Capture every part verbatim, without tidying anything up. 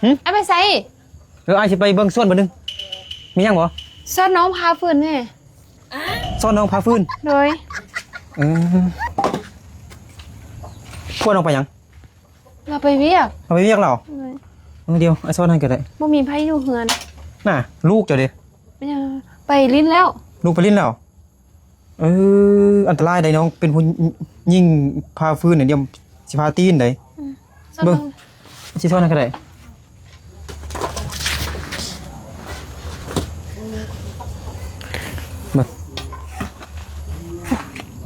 หึ อ้ายไปไส เออ อ้ายสิไปเบิ่งสวนบ่หนึ่ง มีหยังบ่ สอนน้องผ่าฟืนแหน่ สอนน้องผ่าฟืน โดย เออ ชวนน้องไปหยัง ลาวไปเวียก ลาวไปเวียกลาว โดย เออ เดี๋ยว อ้ายสอนให้ก็ได้ บ่มีไผอยู่เฮือน น่ะ ลูกเจ้าเด้ เป็นหยัง ไปลิ้นแล้ว ลูกไปลิ้นแล้ว เออ อันตรายได้น้อง เป็นผู้หญิงผ่าฟืนเนี่ย เดี๋ยวสิผ่าตีนได้ อืม เบิ่ง สิสอนให้ก็ได้ เบิ่ง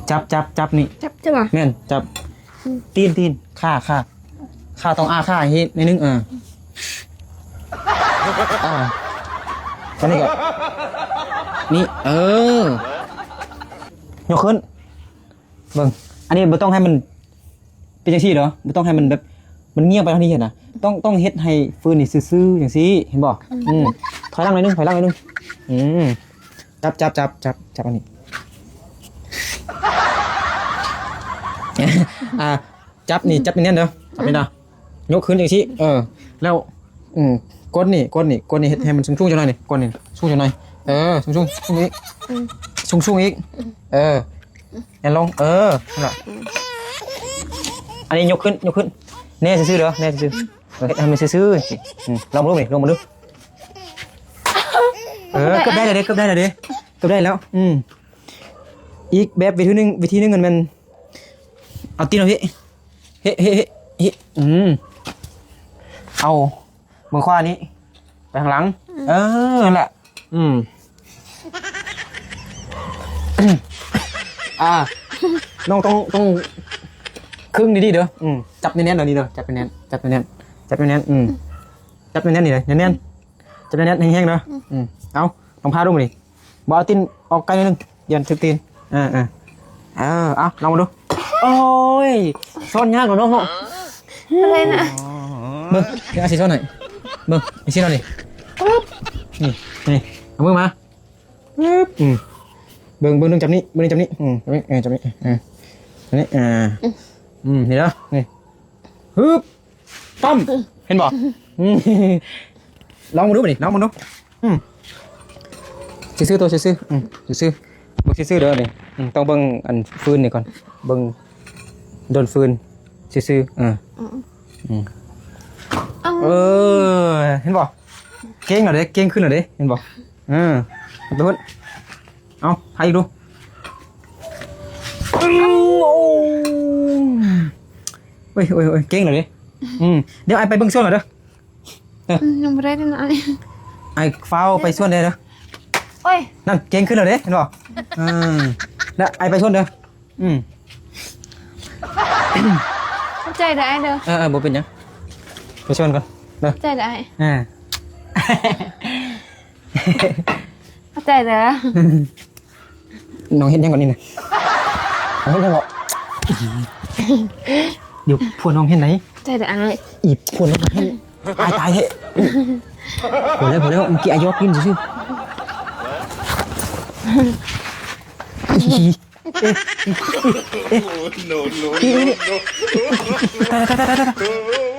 จับ จับ จับนี่ จับ จับบ่ แม่น จับ อืม ตีน ตีน ขา ขา ขาต้องอ้าขาให้นิดนึง เออ อ่า ตอนนี้ก็ นี่ เออ ยกขึ้น เบิ่ง อันนี้บ่ต้องให้มัน เป็นจังซี่เด้อ บ่ต้องให้มันแบบ มันเงียบไปทางนี้เห็นนะ ต้อง ต้องเฮ็ดให้ฟืนนี่ซื่อๆ จังซี่ เห็นบ่ อืม อืม ถอยหลังหน่อยนึง ถอยหลังหน่อยนึง อืม จับ จับ จับ จับ จับอันนี้ อ่า จับนี่ จับนี่แน่นเด้อ จับนี่นะ ยกขึ้นจังซี่ เออ แล้ว อืม กดนี่ กดนี่ กดนี่ เฮ็ดให้มันสูงๆ จังหน่อยนี่ กดนี่ สูงจังหน่อย เออ สูงๆ สูงอีก อืม สูงๆ อีก เออ แน่นลง เออ นั่นแหละ อันนี้ยกขึ้น ยกขึ้น แน่ซื่อๆ เด้อ แน่ซื่อๆ เออ เฮ็ดให้มันซื่อๆ สิ อืม ลองดูนี่ ลองมาดู เออ เกือบได้แล้วเด้ เกือบได้แล้วเด้ เกือบได้แล้ว อืม อีกแบบวิธีหนึ่ง วิธีหนึ่งมัน เอาตีนเอาพี่ เฮ้ เฮ้ เฮ้ เฮ้ อืม เอามือขวานี้ ไปข้างหลัง อืม เออ นั่นแหละ อืม อ่า น้องต้อง ต้อง ครึ่งดีๆ เด้อ อืม จับแน่นๆ เดี๋ยวนี้เด้อ จับแน่นๆ จับแน่นๆ จับแน่นๆ อืม จับแน่นๆ นี่เลย แน่นๆ จับแน่นๆ แห้งๆ เด้อ อืม เอา ลองผ่าดูมาดิ บ่เอาตีนออกไกลนิดนึง ยันถืกตีน อ่า อ่า เออ เอา ลองมาดู โอ้ย สอนยากกว่าน้องเนาะ อะไรนะ เบิ่ง เดี๋ยวอาสิสอนให้ เบิ่ง อาสิสอนนี่ ปึ๊บ นี่ นี่ เอามือมา ปึ๊บ อืม เบิ่ง เบิ่ง นึงจับนี่ เบิ่ง นี่จับนี่ อืม จับนี่ เออ จับนี่ เออ จับนี่ อ่า อืม นี่เด้อ นี่ ฮึบ ปั๊ม เห็นบ่ อืม ลองมาดูมาดิ ลองมาดู อืม ซื่อๆ ตัวซื่อๆ อืม ซื่อๆ เบิ่งซื่อๆ เด้อนี่ อืม ต้องเบิ่งอันฟืนนี่ก่อน เบิ่งโดนฟืน ซื่อๆ เออ อืม อืม อืม เออ เห็นบ่ เก่งแล้วเด้ เก่งขึ้นแล้วเด้ เห็นบ่ เออ เอาไปพุ่น เอา ให้อีกดู โอ้ย โอ้ย โอ้ย เก่งแล้วเด้ อืม เดี๋ยวอ้ายไปเบิ่งสวนก่อนเด้อ เออ อืม ยังบ่ได้เด้อนะ อ้ายฟ้าวไปสวนได้เด้อ โอ้ย นั่น เก่งขึ้นแล้วเด้ เห็นบ่ อืม แล้วอ้ายไปสวนเด้อ อืม ขอบใจเด้ออ้ายเด้อ เออ เออ บ่เป็นหยัง ไปสวนก่อนเด้อ ขอบใจเด้ออ้าย อ่า ขอบใจเด้อ น้องเห็นหยังก่อนนี่นะ น้องเห็นหยังก่อน เดี๋ยวผัวน้องเห็นไหน ขอบใจเด้ออ้าย อีผัวน้องเห็น ตาย ตายเฮ้ย พอแล้ว พอแล้ว เมื่อกี้อายอดกินซื่อๆ อี เอ๊ะ เอ๊ะ No, no, อี no, นี่ no. ตาย ตาย ตาย ตาย ตาย